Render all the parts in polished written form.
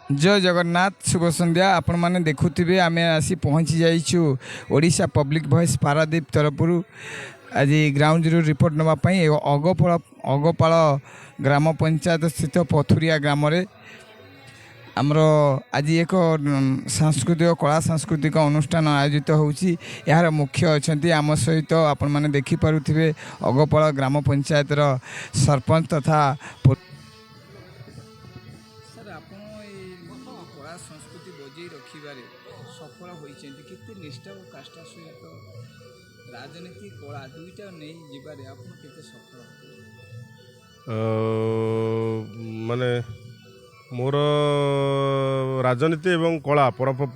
ଜୟ ଜଗନ୍ନାଥ, ଶୁଭ ସନ୍ଧ୍ୟା। ଆପଣମାନେ ଦେଖୁଥିବେ, ଆମେ ଆସି ପହଞ୍ଚି ଯାଇଛୁ ଓଡ଼ିଶା ପବ୍ଲିକ୍ ଭଏସ୍ ପାରାଦୀପ ତରଫରୁ ଆଜି ଗ୍ରାଉଣ୍ଡ ଜିରୋ ରିପୋର୍ଟ ନେବା ପାଇଁ ଅଗପାଳ ଗ୍ରାମ ପଞ୍ଚାୟତ ସ୍ଥିତ ପଥୁରିଆ ଗ୍ରାମରେ। ଆମର ଆଜି ଏକ ସାଂସ୍କୃତିକ, କଳା ସାଂସ୍କୃତିକ ଅନୁଷ୍ଠାନ ଆୟୋଜିତ ହେଉଛି। ଏହାର ମୁଖ୍ୟ ଅଛନ୍ତି ଆମ ସହିତ। ଆପଣମାନେ ଦେଖିପାରୁଥିବେ, ଅଗପାଳ ଗ୍ରାମ ପଞ୍ଚାୟତର ସରପଞ୍ଚ ତଥା ସାର୍, ଆପଣ ଏଇ କଳା ସଂସ୍କୃତି ବଜେଇ ରଖିବାରେ ସଫଳ ହୋଇଛନ୍ତି। କେତେ ନିଷ୍ଠା ଓ କାଷ୍ଠା ସହିତ ରାଜନୀତି, କଳା ଦୁଇଟା ନେଇ ଯିବାରେ ଆପଣ କେତେ ସଫଳ? ମାନେ ମୋର ରାଜନୀତି ଏବଂ କଳା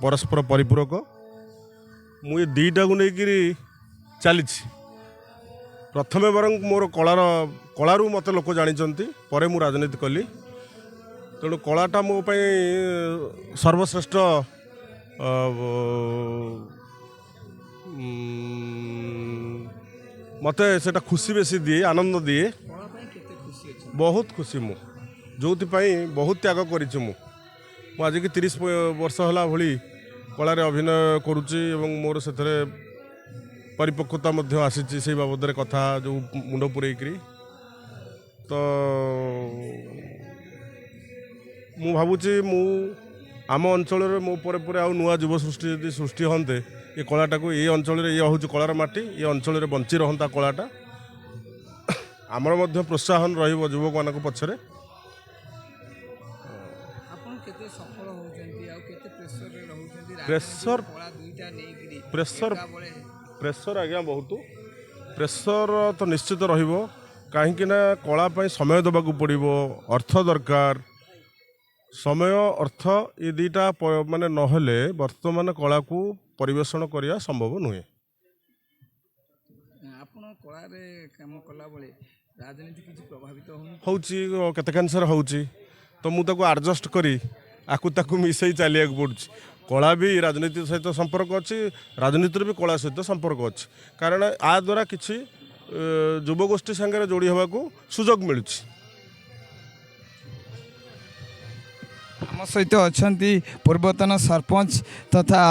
ପରସ୍ପର ପରିପୂରକ। ମୁଁ ଏ ଦୁଇଟାକୁ ନେଇକିରି ଚାଲିଛି। ପ୍ରଥମେ ବରଂ ମୋର କଳାରୁ ମୋତେ ଲୋକ ଜାଣିଛନ୍ତି, ପରେ ମୁଁ ରାଜନୀତି କଲି। ତେଣୁ କଳାଟା ମୋ ପାଇଁ ସର୍ବଶ୍ରେଷ୍ଠ ମୋତେ ସେଇଟା ଖୁସି ବେଶୀ ଦିଏ, ଆନନ୍ଦ ଦିଏ। କଳା ପାଇଁ କେତେ ଖୁସି ଅଛନ୍ତି? ବହୁତ ଖୁସି ମୁଁ, ଯେଉଁଥିପାଇଁ ବହୁତ ତ୍ୟାଗ କରିଛି ମୁଁ। ମୁଁ ଆଜିକି 30 ବର୍ଷ ହେଲା ଭଳି କଳାରେ ଅଭିନୟ କରୁଛି ଏବଂ ମୋର ସେଥିରେ ପରିପକ୍ୱତା ମଧ୍ୟ ଆସିଛି ସେଇ ବାବଦରେ କଥା ଯେଉଁ ମୁଣ୍ଡ ପୂରେଇକିରି। ତ ମୁଁ ଭାବୁଛି, ମୁଁ ଆମ ଅଞ୍ଚଳରେ ମୋ ପରେ ପରେ ଆଉ ନୂଆ ଯୁବ ସୃଷ୍ଟି ଯଦି ସୃଷ୍ଟି ହୁଅନ୍ତେ, ଏ କଳାଟାକୁ ଏ ଅଞ୍ଚଳରେ, ଇଏ ହେଉଛି କଳାର ମାଟି, ଏ ଅଞ୍ଚଳରେ ବଞ୍ଚି ରହନ୍ତା କଳାଟା। ଆମର ମଧ୍ୟ ପ୍ରୋତ୍ସାହନ ରହିବ ଯୁବକମାନଙ୍କ ପଛରେ। ଆପଣ କେତେ ସଫଳ ହେଉଛନ୍ତି ଆଉ କେତେ ପ୍ରେସରରେ ରହୁଛନ୍ତି, ରାଜନୀତି ପ୍ରେସର ଓ କଳା ଦୁଇଟା ନେଇକିରି ପ୍ରେସର ଏକାବେଳେ? ପ୍ରେସର ଆଜ୍ଞା, ବହୁତ ପ୍ରେସର ତ ନିଶ୍ଚିତ ରହିବ। କାହିଁକି ନା କଳା ପାଇଁ ସମୟ ଦେବାକୁ ପଡ଼ିବ, ଅର୍ଥ ଦରକାର। ସମୟ, ଅର୍ଥ ଏ ଦୁଇଟା ମାନେ ନହେଲେ ବର୍ତ୍ତମାନ କଳାକୁ ପରିବେଷଣ କରିବା ସମ୍ଭବ ନୁହେଁ। ଆପଣ କଳାରେ କାମ କଲାବେଳେ ରାଜନୀତି କିଛି ପ୍ରଭାବିତ ହେଉନି? ହେଉଛି, କେତେକାଂଶରେ ହେଉଛି। ତ ମୁଁ ତାକୁ ଆଡ଼ଜଷ୍ଟ କରି ଆକୁ ତାକୁ ମିଶାଇ ଚାଲିବାକୁ ପଡ଼ୁଛି। କଳା ବି ରାଜନୀତି ସହିତ ସମ୍ପର୍କ ଅଛି, ରାଜନୀତିର ବି କଳା ସହିତ ସମ୍ପର୍କ ଅଛି। କାରଣ ଆ ଦ୍ୱାରା କିଛି ଯୁବଗୋଷ୍ଠୀ ସାଙ୍ଗରେ ଯୋଡ଼ି ହେବାକୁ ସୁଯୋଗ ମିଳୁଛି। ଆମ ସହିତ ଅଛନ୍ତି ପୂର୍ବତନ ସରପଞ୍ଚ ତଥା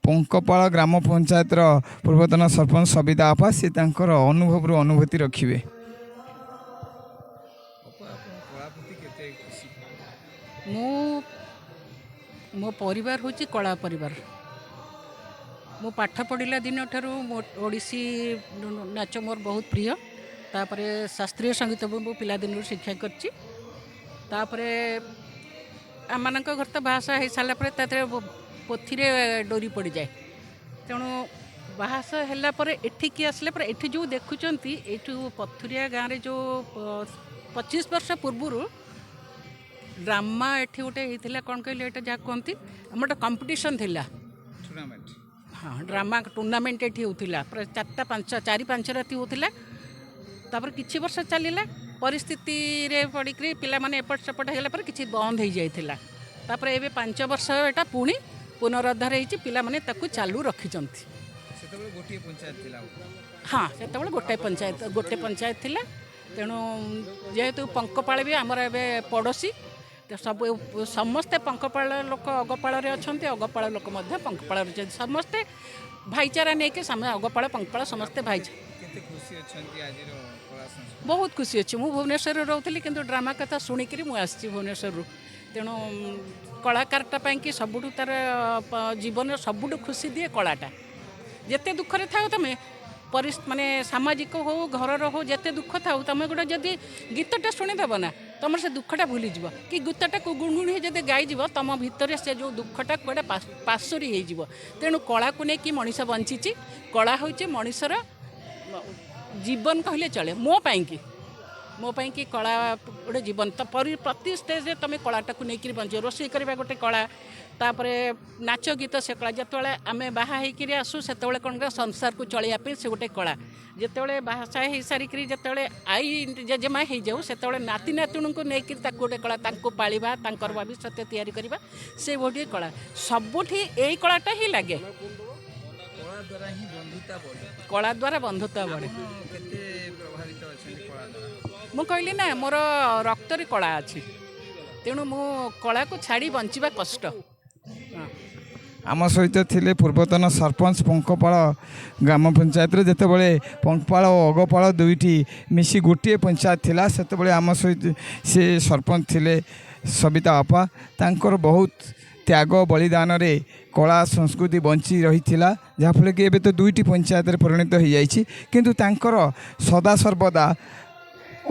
ପଙ୍କପାଳ ଗ୍ରାମ ପଞ୍ଚାୟତର ପୂର୍ବତନ ସରପଞ୍ଚ ସବିତା ଆପା। ସେ ତାଙ୍କର ଅନୁଭବରୁ ଅନୁଭୂତି ରଖିବେ। ଅପା, ଆପଣ କଳା ପ୍ରତି କେତେ ଖୁସି? ମୁଁ ମୋ ପରିବାର ହେଉଛି କଳା ପରିବାର। ମୁଁ ପାଠ ପଢ଼ିଲା ଦିନଠାରୁ ମୋ ଓଡ଼ିଶୀ ନାଚ ମୋର ବହୁତ ପ୍ରିୟ। ତାପରେ ଶାସ୍ତ୍ରୀୟ ସଙ୍ଗୀତ ବି ମୁଁ ପିଲାଦିନରୁ ଶିକ୍ଷା କରିଛି। ତାପରେ ଆମମାନଙ୍କ ଘର ତ ବାହାସାହା ହେଇସାରିଲା ପରେ ତା ଦେହରେ ପୋଥିରେ ଡୋରି ପଡ଼ିଯାଏ। ତେଣୁ ବାହାସାହା ହେଲା ପରେ ଏଠିକି ଆସିଲା ପରେ ଏଠି ଯେଉଁ ଦେଖୁଛନ୍ତି, ଏଇଠୁ ପଥୁରିଆ ଗାଁରେ ଯେଉଁ 25 ବର୍ଷ ପୂର୍ବରୁ ଡ୍ରାମା ଏଠି ଗୋଟେ ହେଇଥିଲା, କ'ଣ କହିଲେ ଏଇଟା ଯାହା କୁହନ୍ତି, ଆମର ଗୋଟେ କମ୍ପିଟିସନ୍ ଥିଲା। ଟୁର୍ଣ୍ଣାମେଣ୍ଟ। ହଁ, ଡ୍ରାମା ଟୁର୍ଣ୍ଣାମେଣ୍ଟ ଏଠି ହେଉଥିଲା। ପ୍ରାୟ ଚାରିଟା ପାଞ୍ଚ, ଚାରି ପାଞ୍ଚ ରାତି ହେଉଥିଲା। ତାପରେ କିଛି ବର୍ଷ ଚାଲିଲା। ପରିସ୍ଥିତିରେ ପଡ଼ିକରି ପିଲାମାନେ ଏପଟ ସେପଟ ହେଇଗଲା ପରେ କିଛି ବନ୍ଦ ହେଇଯାଇଥିଲା। ତାପରେ ଏବେ 5 ବର୍ଷ ଏଇଟା ପୁଣି ପୁନରୁଦ୍ଧାର ହେଇଛି। ପିଲାମାନେ ତାକୁ ଚାଲୁ ରଖିଛନ୍ତି। ସେତେବେଳେ ଗୋଟିଏ ପଞ୍ଚାୟତ ଥିଲା? ହଁ, ସେତେବେଳେ ଗୋଟେ ପଞ୍ଚାୟତ ଥିଲା। ତେଣୁ ଯେହେତୁ ପଙ୍କପାଳ ବି ଆମର ଏବେ ପଡ଼ୋଶୀ, ତ ସବୁ ସମସ୍ତେ ପଙ୍କପାଳ ଲୋକ ଅଗପାଳରେ ଅଛନ୍ତି, ଅଗପାଳ ଲୋକ ମଧ୍ୟ ପଙ୍କପାଳରେ ଅଛନ୍ତି। ସମସ୍ତେ ଭାଇଚାରା ନେଇକି ଅଗପାଳ ପଙ୍କପାଳ ସମସ୍ତେ ଭାଇଚାରା। କେତେ ଖୁସି ଅଛନ୍ତି ଆଜିର କଳା ସଂସ୍କୃତି? ବହୁତ ଖୁସି ଅଛି। ମୁଁ ଭୁବନେଶ୍ୱରରେ ରହୁଥିଲି, କିନ୍ତୁ ଡ୍ରାମା କଥା ଶୁଣିକିରି ମୁଁ ଆସିଛି ଭୁବନେଶ୍ୱରରୁ। ତେଣୁ କଳାକାରଟା ପାଇଁକି ସବୁଠୁ ତାର ଜୀବନରେ ସବୁଠୁ ଖୁସି ଦିଏ କଳାଟା। ଯେତେ ଦୁଃଖରେ ଥାଉ ତମେ, ମାନେ ସାମାଜିକ ହଉ, ଘରର ହଉ, ଯେତେ ଦୁଃଖ ଥାଉ, ତମେ ଗୋଟେ ଯଦି ଗୀତଟା ଶୁଣିଦେବ ନା, ତମର ସେ ଦୁଃଖଟା ଭୁଲିଯିବ। କି ଗୀତଟାକୁ ଗୁଣଗୁଣ ହେଇ ଯଦି ଗାଇଯିବ, ତମ ଭିତରେ ସେ ଯେଉଁ ଦୁଃଖଟା କୁଆଡ଼େ ପାଶୋରି ହେଇଯିବ। ତେଣୁ କଳାକୁ ନେଇକି ମଣିଷ ବଞ୍ଚିଛି। କଳା ହେଉଛି ମଣିଷର ଜୀବନ କହିଲେ ଚଳେ। ମୋ ପାଇଁକି କଳା ଗୋଟେ ଜୀବନ। ତ ପ୍ରତି ଷ୍ଟେଜ୍ରେ ତୁମେ କଳାଟାକୁ ନେଇକିରି ବଞ୍ଚିବ। ରୋଷେଇ କରିବା ଗୋଟେ କଳା, ତାପରେ ନାଚ ଗୀତ ସେ କଳା। ଯେତେବେଳେ ଆମେ ବାହା ହେଇକିରି ଆସୁ, ସେତେବେଳେ କ'ଣ କରିବା, ସଂସାରକୁ ଚଳିବା ପାଇଁ ସେ ଗୋଟେ କଳା। ଯେତେବେଳେ ବାହାସାହା ହେଇସାରିକିରି ଯେତେବେଳେ ଆଈ ଜେଜେମା ହେଇଯାଉ, ସେତେବେଳେ ନାତି ନାତୁଣୀଙ୍କୁ ନେଇକିରି ତାକୁ ଗୋଟେ କଳା, ତାଙ୍କୁ ପାଳିବା, ତାଙ୍କର ଭବିଷ୍ୟତ ତିଆରି କରିବା, ସେ ଗୋଟିଏ କଳା। ସବୁଠି ଏଇ କଳାଟା ହିଁ ଲାଗେ। କଳା ଦ୍ୱାରା ହିଁ ବନ୍ଧୁତା ବଢ଼େ। କଳା ଦ୍ୱାରା ବନ୍ଧୁତା ବଢ଼େ। ଆପଣ କେତେ ପ୍ରଭାବିତ ଅଛନ୍ତି କଳା ଦ୍ୱାରା? ମୁଁ କହିଲି ନା, ମୋର ରକ୍ତରେ କଳା ଅଛି। ତେଣୁ ମୁଁ କଳାକୁ ଛାଡ଼ି ବଞ୍ଚିବା କଷ୍ଟ। ହଁ। ଆମ ସହିତ ଥିଲେ ପୂର୍ବତନ ସରପଞ୍ଚ ପଙ୍କପାଳ ଗ୍ରାମ ପଞ୍ଚାୟତରେ, ଯେତେବେଳେ ପଙ୍କପାଳ ଓ ଅଗପାଳ ଦୁଇଟି ମିଶି ଗୋଟିଏ ପଞ୍ଚାୟତ ଥିଲା, ସେତେବେଳେ ଆମ ସହିତ ସେ ସରପଞ୍ଚ ଥିଲେ ସବିତା ଅପା। ତାଙ୍କର ବହୁତ ତ୍ୟାଗ ବଳିଦାନରେ କଳା ସଂସ୍କୃତି ବଞ୍ଚି ରହିଥିଲା, ଯାହାଫଳରେ କି ଏବେ ତ ଦୁଇଟି ପଞ୍ଚାୟତରେ ପରିଣତ ହୋଇଯାଇଛି। କିନ୍ତୁ ତାଙ୍କର ସଦାସର୍ବଦା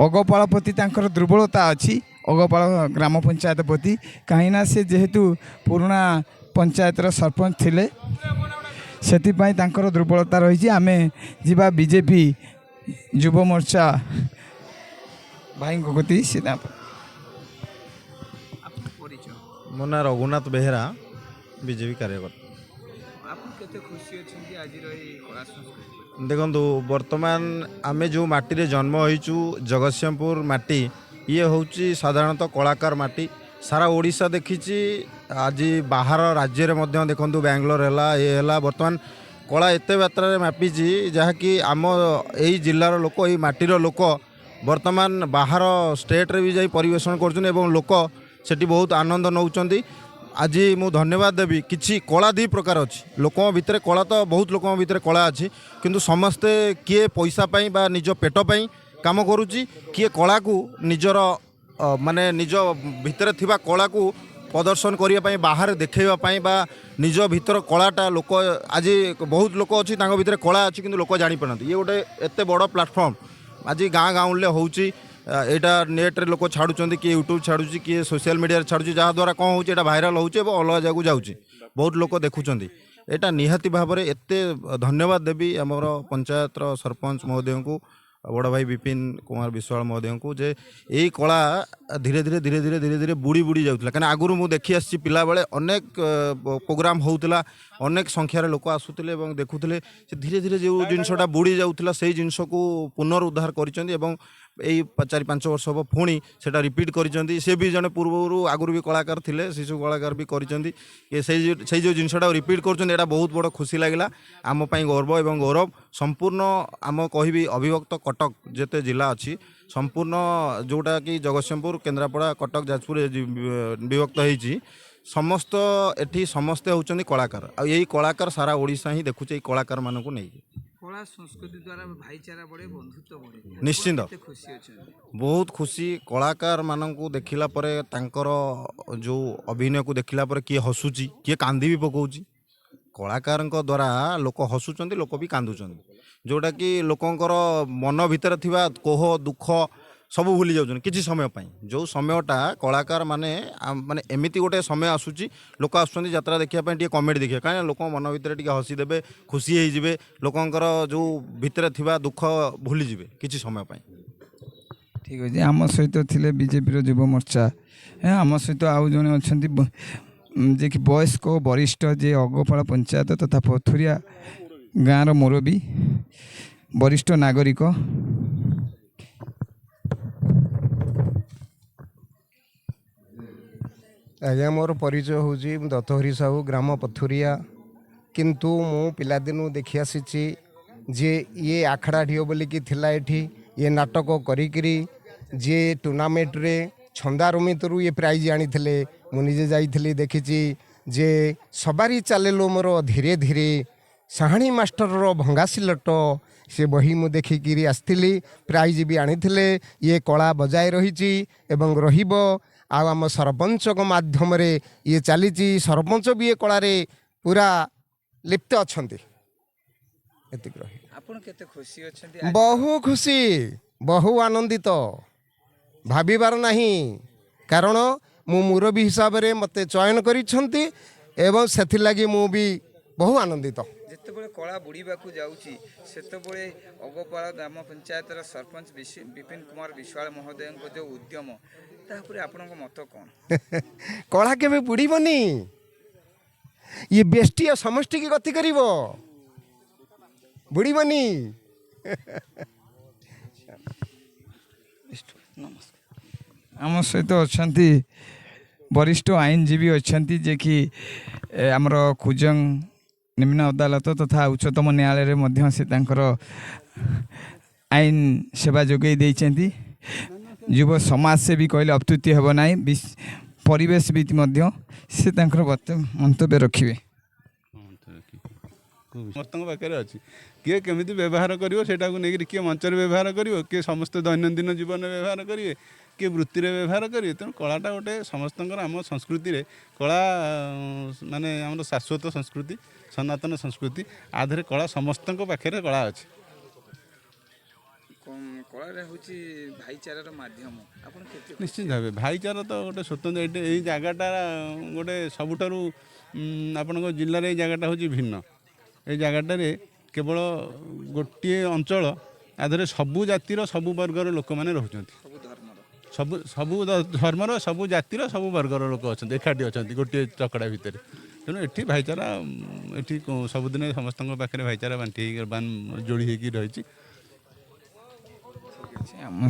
ଅଗପାଳ ପ୍ରତି ତାଙ୍କର ଦୁର୍ବଳତା ଅଛି, ଅଗପାଳ ଗ୍ରାମ ପଞ୍ଚାୟତ ପ୍ରତି, କାହିଁକିନା ସେ ଯେହେତୁ ପୁରୁଣା ପଞ୍ଚାୟତର ସରପଞ୍ଚ ଥିଲେ, ସେଥିପାଇଁ ତାଙ୍କର ଦୁର୍ବଳତା ରହିଛି। ଆମେ ଯିବା ବିଜେପି ଯୁବ ମୋର୍ଚ୍ଚା ଭାଇଙ୍କ କତି ସେ। ମୋ ନାଁ ରଘୁନାଥ ବେହେରା, ବିଜେପି କାର୍ଯ୍ୟକର୍ତ୍ତା। ଆପଣ କେତେ ଖୁସି ଅଛନ୍ତି ଆଜିର ଏଇ କଳା ସଂସ୍କୃତି? ଦେଖନ୍ତୁ, ବର୍ତ୍ତମାନ ଆମେ ଯେଉଁ ମାଟିରେ ଜନ୍ମ ହୋଇଛୁ, ଜଗତସିଂହପୁର ମାଟି, ଇଏ ହେଉଛି ସାଧାରଣତଃ କଳାକାର ମାଟି। ସାରା ଓଡ଼ିଶା ଦେଖିଛି, ଆଜି ବାହାର ରାଜ୍ୟରେ ମଧ୍ୟ ଦେଖନ୍ତୁ, ବାଙ୍ଗଲୋର ହେଲା, ଏ ହେଲା, ବର୍ତ୍ତମାନ କଳା ଏତେ ମାତ୍ରାରେ ବ୍ୟାପିଛି ଯାହାକି ଆମ ଏଇ ଜିଲ୍ଲାର ଲୋକ, ଏଇ ମାଟିର ଲୋକ ବର୍ତ୍ତମାନ ବାହାର ଷ୍ଟେଟ୍ରେ ବି ଯାଇ ପରିବେଷଣ କରୁଛନ୍ତି ଏବଂ ଲୋକ ସେଠି ବହୁତ ଆନନ୍ଦ ନେଉଛନ୍ତି। ଆଜି ମୁଁ ଧନ୍ୟବାଦ ଦେବି। କିଛି କଳା ଦୁଇ ପ୍ରକାର ଅଛି ଲୋକଙ୍କ ଭିତରେ। କଳା ତ ବହୁତ ଲୋକଙ୍କ ଭିତରେ କଳା ଅଛି, କିନ୍ତୁ ସମସ୍ତେ କିଏ ପଇସା ପାଇଁ ବା ନିଜ ପେଟ ପାଇଁ କାମ କରୁଛି, କିଏ କଳାକୁ ନିଜର ମାନେ ନିଜ ଭିତରେ ଥିବା କଳାକୁ ପ୍ରଦର୍ଶନ କରିବା ପାଇଁ, ବାହାରେ ଦେଖାଇବା ପାଇଁ ବା ନିଜ ଭିତର କଳାଟା ଲୋକ, ଆଜି ବହୁତ ଲୋକ ଅଛି ତାଙ୍କ ଭିତରେ କଳା ଅଛି କିନ୍ତୁ ଲୋକ ଜାଣିପାରନ୍ତି। ଇଏ ଗୋଟେ ଏତେ ବଡ଼ ପ୍ଲାଟଫର୍ମ ଆଜି ଗାଁ ଗାଉଁଲିରେ ହେଉଛି। ଏଇଟା ନେଟ୍ରେ ଲୋକ ଛାଡ଼ୁଛନ୍ତି, କିଏ ୟୁଟ୍ୟୁବ୍ ଛାଡ଼ୁଛି, କିଏ ସୋସିଆଲ ମିଡ଼ିଆରେ ଛାଡ଼ୁଛି, ଯାହାଦ୍ୱାରା କ'ଣ ହେଉଛି, ଏଇଟା ଭାଇରାଲ୍ ହେଉଛି ଏବଂ ଅଲଗା ଜାଗାକୁ ଯାଉଛି, ବହୁତ ଲୋକ ଦେଖୁଛନ୍ତି। ଏଇଟା ନିହାତି ଭାବରେ ଏତେ ଧନ୍ୟବାଦ ଦେବି ଆମର ପଞ୍ଚାୟତର ସରପଞ୍ଚ ମହୋଦୟଙ୍କୁ, ବଡ଼ ଭାଇ ବିପିନ କୁମାର ବିଶ୍ୱାଳ ମହୋଦୟଙ୍କୁ ଯେ ଏଇ କଳା ଧୀରେ ଧୀରେ ଧୀରେ ଧୀରେ ଧୀରେ ଧୀରେ ବୁଡ଼ି ବୁଡ଼ି ଯାଉଥିଲା। କାହିଁକିନା ଆଗରୁ ମୁଁ ଦେଖି ଆସିଛି, ପିଲାବେଳେ ଅନେକ ପ୍ରୋଗ୍ରାମ୍ ହେଉଥିଲା, ଅନେକ ସଂଖ୍ୟାରେ ଲୋକ ଆସୁଥିଲେ ଏବଂ ଦେଖୁଥିଲେ। ସେ ଧୀରେ ଧୀରେ ଯେଉଁ ଜିନିଷଟା ବୁଡ଼ି ଯାଉଥିଲା, ସେଇ ଜିନିଷକୁ ପୁନରୁଦ୍ଧାର କରିଛନ୍ତି ଏବଂ ଏଇ 4-5 ବର୍ଷ ହେବ ପୁଣି ସେଇଟା ରିପିଟ୍ କରିଛନ୍ତି। ସେ ବି ଜଣେ ପୂର୍ବରୁ ଆଗରୁ ବି କଳାକାର ଥିଲେ, ଶିଶୁ କଳାକାର ବି କରିଛନ୍ତି। ଏ ସେଇ ଯେଉଁ ଜିନିଷଟାକୁ ରିପିଟ୍ କରୁଛନ୍ତି, ଏଇଟା ବହୁତ ବଡ଼ ଖୁସି ଲାଗିଲା, ଆମ ପାଇଁ ଗର୍ବ ଏବଂ ଗୌରବ। ସମ୍ପୂର୍ଣ୍ଣ ଆମ କହିବି ଅବିଭକ୍ତ କଟକ ଯେତେ ଜିଲ୍ଲା ଅଛି, ସମ୍ପୂର୍ଣ୍ଣ ଯେଉଁଟାକି ଜଗତସିଂହପୁର, କେନ୍ଦ୍ରାପଡ଼ା, କଟକ, ଯାଜପୁର ଏ ବିଭକ୍ତ ହେଇଛି, ସମସ୍ତ ଏଠି ସମସ୍ତେ ହେଉଛନ୍ତି କଳାକାର। ଆଉ ଏଇ କଳାକାର ସାରା ଓଡ଼ିଶା ହିଁ ଦେଖୁଛି ଏଇ କଳାକାରମାନଙ୍କୁ ନେଇକି। କଳା ସଂସ୍କୃତି ଦ୍ୱାରା ଭାଇଚାରା ବଢ଼େ, ବନ୍ଧୁତ୍ୱ ବଢ଼େ। ନିଶ୍ଚିନ୍ତ। କେତେ ଖୁସି ଅଛନ୍ତି? ବହୁତ ଖୁସି। କଳାକାରମାନଙ୍କୁ ଦେଖିଲା ପରେ, ତାଙ୍କର ଯେଉଁ ଅଭିନୟକୁ ଦେଖିଲା ପରେ କିଏ ହସୁଛି, କିଏ କାନ୍ଦି ବି ପକାଉଛି। କଳାକାରଙ୍କ ଦ୍ୱାରା ଲୋକ ହସୁଛନ୍ତି, ଲୋକ ବି କାନ୍ଦୁଛନ୍ତି, ଯେଉଁଟାକି ଲୋକଙ୍କର ମନ ଭିତରେ ଥିବା କୋହ ଦୁଃଖ ସବୁ ଭୁଲି ଯାଉଛନ୍ତି କିଛି ସମୟ ପାଇଁ। ଯେଉଁ ସମୟଟା କଳାକାର ମାନେ ମାନେ ଏମିତି ଗୋଟେ ସମୟ ଆସୁଛି, ଲୋକ ଆସୁଛନ୍ତି ଯାତ୍ରା ଦେଖିବା ପାଇଁ, ଟିକେ କମେଡ଼ି ଦେଖିବା, କାହିଁକିନା ଲୋକଙ୍କ ମନ ଭିତରେ ଟିକେ ହସିଦେବେ, ଖୁସି ହେଇଯିବେ, ଲୋକଙ୍କର ଯେଉଁ ଭିତରେ ଥିବା ଦୁଃଖ ଭୁଲିଯିବେ କିଛି ସମୟ ପାଇଁ। ଠିକ୍ ଅଛି। ଆମ ସହିତ ଥିଲେ ବିଜେପିର ଯୁବ ମୋର୍ଚ୍ଚା। ଆମ ସହିତ ଆଉ ଜଣେ ଅଛନ୍ତି ଯିଏକି ବୟସ୍କ ବରିଷ୍ଠ, ଯିଏ ଅଗପାଳ ପଞ୍ଚାୟତ ତଥା ପଥୁରିଆ ଗାଁର ମୁରବୀ, ବରିଷ୍ଠ ନାଗରିକ। ଆଜ୍ଞା, ମୋର ପରିଚୟ ହେଉଛି ମୁଁ ଦତ୍ତହରି ସାହୁ, ଗ୍ରାମ ପଥୁରିଆ। କିନ୍ତୁ ମୁଁ ପିଲାଦିନୁ ଦେଖି ଆସିଛି ଯେ ଇଏ ଆଖଡ଼ା ଢିଅ ବୋଲିକି ଥିଲା ଏଠି, ଇଏ ନାଟକ କରିକିରି ଯିଏ ଟୁର୍ଣ୍ଣାମେଣ୍ଟରେ ଛନ୍ଦା ରମିତରୁ ଇଏ ପ୍ରାଇଜ୍ ଆଣିଥିଲେ। ମୁଁ ନିଜେ ଯାଇଥିଲି, ଦେଖିଛି ଯେ ସବାରି ଚାଲିଲୁ ମୋର ଧୀରେ ଧୀରେ, ସାହାଣୀ ମାଷ୍ଟରର ଭଙ୍ଗା ସିଲଟ, ସେ ବହି ମୁଁ ଦେଖିକିରି ଆସିଥିଲି, ପ୍ରାଇଜ୍ ବି ଆଣିଥିଲେ। ଇଏ କଳା ବଜାୟ ରହିଛି ଏବଂ ରହିବ। ଆଉ ଆମ ସରପଞ୍ଚଙ୍କ ମାଧ୍ୟମରେ ଇଏ ଚାଲିଛି। ସରପଞ୍ଚ ବି ଏ କଳାରେ ପୁରା ଲିପ୍ତ ଅଛନ୍ତି। ଏତିକି ରହିଲା। ଆପଣ କେତେ ଖୁସି ଅଛନ୍ତି? ବହୁ ଖୁସି, ବହୁ ଆନନ୍ଦିତ, ଭାବିବାର ନାହିଁ। କାରଣ ମୁଁ ମୁରବୀ ହିସାବରେ ମୋତେ ଚୟନ କରିଛନ୍ତି ଏବଂ ସେଥିଲାଗି ମୁଁ ବି ବହୁ ଆନନ୍ଦିତ। ଯେତେବେଳେ କଳା ବୁଡ଼ିବାକୁ ଯାଉଛି, ସେତେବେଳେ ଅଗପାଳ ଗ୍ରାମ ପଞ୍ଚାୟତର ସରପଞ୍ଚ ବିପିନ କୁମାର ବିଶ୍ୱାଳ ମହୋଦୟଙ୍କ ଯେଉଁ ଉଦ୍ୟମ, ତା ଉପରେ ଆପଣଙ୍କ ମତ କ'ଣ? କଳା କେବେ ବୁଡ଼ିବନି। ଇଏ ବ୍ୟଷ୍ଟି ଆଉ ସମଷ୍ଟିକି ଗତି କରିବ, ବୁଡ଼ିବନି। ନମସ୍କାର। ଆମ ସହିତ ଅଛନ୍ତି ବରିଷ୍ଠ ଆଇନଜୀବୀ ଅଛନ୍ତି, ଯିଏକି ଆମର କୁଜଙ୍ଗ ନିମ୍ନ ଅଦାଲତ ତଥା ଉଚ୍ଚତମ ନ୍ୟାୟାଳୟରେ ମଧ୍ୟ ସେ ତାଙ୍କର ଆଇନ ସେବା ଯୋଗାଇ ଦେଇଛନ୍ତି। ଯୁବ ସମାଜସେବୀ କହିଲେ ଅତ୍ୟୁକ୍ତି ହେବ ନାହିଁ, ପରିବେଶବିତ୍ ମଧ୍ୟ। ସେ ତାଙ୍କର ମନ୍ତବ୍ୟ ରଖିବେ। ସମସ୍ତଙ୍କ ପାଖରେ ଅଛି। କିଏ କେମିତି ବ୍ୟବହାର କରିବ ସେଇଟାକୁ ନେଇକରି, କିଏ ମଞ୍ଚରେ ବ୍ୟବହାର କରିବ, କିଏ ସମସ୍ତେ ଦୈନନ୍ଦିନ ଜୀବନରେ ବ୍ୟବହାର କରିବେ, କିଏ ବୃତ୍ତିରେ ବ୍ୟବହାର କରିବେ। ତେଣୁ କଳାଟା ଗୋଟେ ସମସ୍ତଙ୍କର, ଆମ ସଂସ୍କୃତିରେ କଳା ମାନେ ଆମର ଶାଶ୍ୱତ ସଂସ୍କୃତି, ସନାତନ ସଂସ୍କୃତି ଆଧାରେ କଳା, ସମସ୍ତଙ୍କ ପାଖରେ କଳା ଅଛି। କଳାରେ ହେଉଛି ଭାଇଚାରାର ମାଧ୍ୟମ। ଆପଣ କେତେ ନିଶ୍ଚିନ୍ତ ଭାବେ ଭାଇଚାରା ତ ଗୋଟେ ସ୍ୱତନ୍ତ୍ର। ଏଇଠି ଏଇ ଜାଗାଟା ଗୋଟେ ସବୁଠାରୁ ଆପଣଙ୍କ ଜିଲ୍ଲାରେ ଏଇ ଜାଗାଟା ହେଉଛି ଭିନ୍ନ। ଏଇ ଜାଗାଟାରେ କେବଳ ଗୋଟିଏ ଅଞ୍ଚଳ, ତା ଦେହରେ ସବୁ ଜାତିର, ସବୁ ବର୍ଗର ଲୋକମାନେ ରହୁଛନ୍ତି। ସବୁ ଧର୍ମର। ସବୁ ସବୁ ଧର୍ମର, ସବୁ ଜାତିର, ସବୁ ବର୍ଗର ଲୋକ ଅଛନ୍ତି, ଏକାଠି ଅଛନ୍ତି ଗୋଟିଏ ଚକଡ଼ା ଭିତରେ। ତେଣୁ ଏଠି ଭାଇଚାରା ଏଠି ସବୁଦିନେ ସମସ୍ତଙ୍କ ପାଖରେ ଭାଇଚାରା ବାଣ୍ଟି ହେଇକି, ଯୋଡ଼ି ହେଇକି ରହିଛି। ଆମ